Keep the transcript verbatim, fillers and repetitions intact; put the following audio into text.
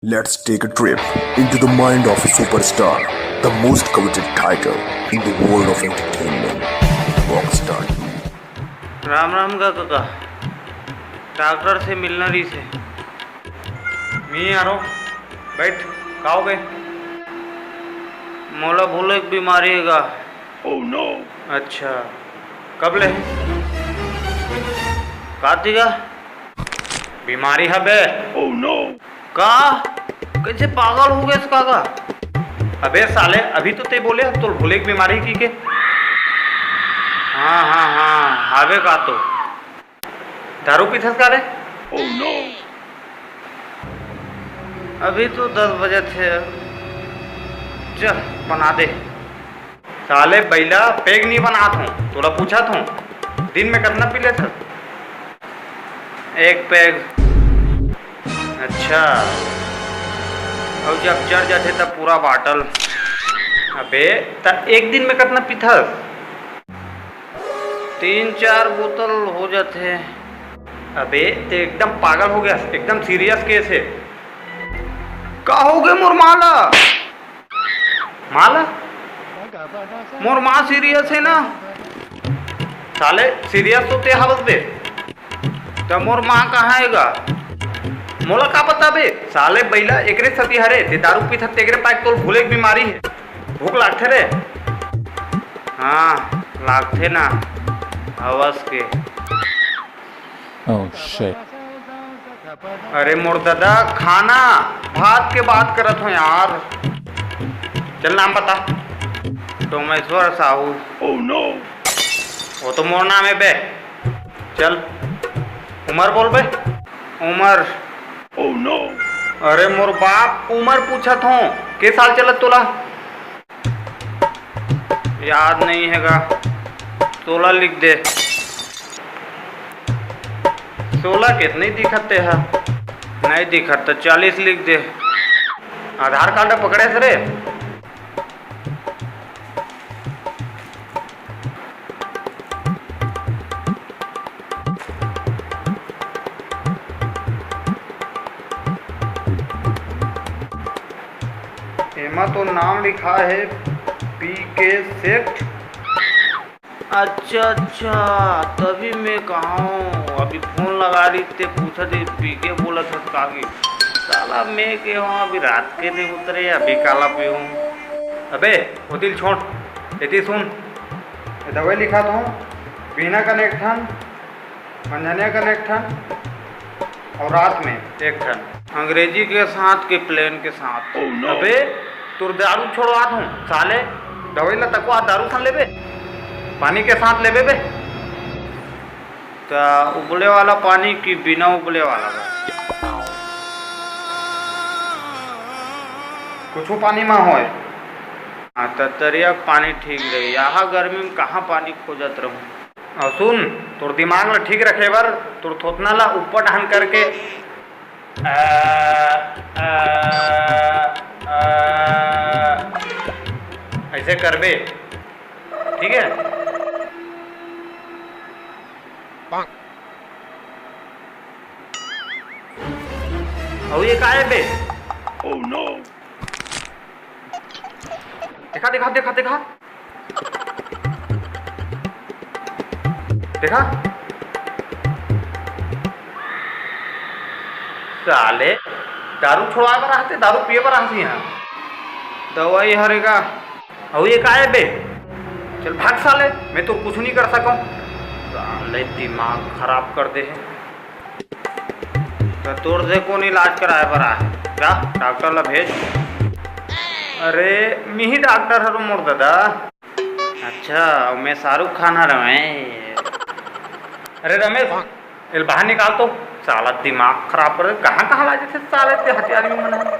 Let's take a trip into the mind of a superstar, the most coveted title in the world of entertainment, Rockstar. Ram Ram गा कका, doctor से मिलना रहिसे। मी आरो, बैठ, का हो गे? मोला भूले के बीमारी हे गा। Oh no! अच्छा, कब ले? का ती गा? बीमारी हबे? Oh no! का? कैसे पागल हो गए इसका का? अबे साले, अभी तो ते बोले तोर भूले के बीमारी की के। हाँ हाँ हाँ, हावे का तो। दारू पीथस का रे? Oh no! अभी तो दस बजे थे। चल, बना दे। साले बैला, पेग नहीं बनात हूँ, तोला पूछत हूँ, दिन में कितना पी लेथस? एक पेग। अच्छा, और जब चढ़ जाथे तब पूरा बाटल। अबे, त एक दिन में कितना पीथस? तीन चार बोतल हो जाथे। अबे, ते एकदम पागल हो गया, एकदम सीरियस केस है। का हो गए मोर माला? माला? मोर माँ सीरियस है ना? साले, सीरियस तो ते हवस बे। त मोर माँ कहाँ है गा? मोला का पता बे? साले बैला, एकरे सती हरे, ते दारू पीथस, तेकरे पाए तोर भूले के बीमारी है। भूख लागथे रे? हाँ, लागथे ना। हवस के। Oh shit. अरे मोर दादा, खाना भात के बात करत हो यार। चल नाम बता। डोमेश्वर साहू। Oh no! वो तो मोर नाम है बे। चल, उमर बोल बे। उमर। Oh no! अरे मोर बाप, उमर पूछत हो, के साल चलत तोला? याद नहीं है गा, सोलह लिख दे। सोलह के नहीं दिखत ते हा? नहीं दिखत तो चालीस लिख दे। आधार कार्ड पकड़े से रे। एमा तो नाम लिखा है पी के सेठ। अच्छा अच्छा, तभी मैं कहा हूँ, अभी फोन लगा रही ते पूछा दे पी के बोला था काकी। साला मैं के हूँ, अभी रात के नहीं उतरे, अभी काला पी हूँ। अबे, वो दिल छोड़, एती सुन, ये दवाई लिखा था, पीना कनेक्शन, मंझनिया कनेक्शन और रात में एक ठन। अंग्रेजी के साथ के प्लेन के साथ। Oh no! अबे, तोर दारू छोड़वात हूँ, साले। दवाई ला तकवा दारू सन लेबे, पानी के साथ लेबे बे। त उबले वाला पानी की बिना उबले वाला बा? कुछू पानी मा होय। हाँ, त तरिया के पानी ठीक रही। यहाँ गर्मी में कहाँ पानी खोजत रहूँ? अउ सुन, तोर दिमाग ला ठीक रखे बर तोर थोथना ला ऊपर डहन करके, आ, आ, आ, ऐसे करबे, ठीक है? अउ ये का है बे? Oh no! देखा, देखा, देखा, देखा। देखा? साले, दारू छोड़वाए बर आथे, दारू पिए बर आथे यहाँ। दवाई हरे का? अउ ये का है बे? चल भाग साले, मैं तो कुछ नहीं कर सकूँ। साले दिमाग खराब कर दे है। त तोर से कोन इलाज कराए बर आए? जा, डॉक्टर ला भेज। अरे, मिही डॉक्टर हरो मोर दादा। अच्छा, मैं शाहरुख खान हरो मैं। अरे रमेश, एल बाहर निकाल तो। साला दिमाग खराब कर दे, कहाँ कहाँ ला जथे साले ते हथियार में मन है।